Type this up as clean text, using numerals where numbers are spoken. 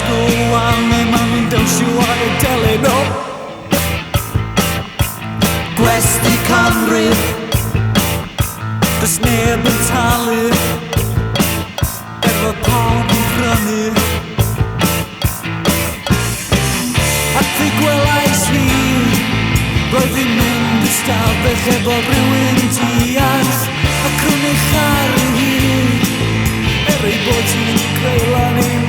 disco wan, neu maen nhw'n dawnsio ar y delyn. O! Gwesty canrif, does neb yn talu, er fod pawb yn prynu. Ac fe gwelais hi, roedd hi'n mynd i stafell efo rhywun diarth, ac rwy'n ei charu hi, er ei bod hi'n creulon i.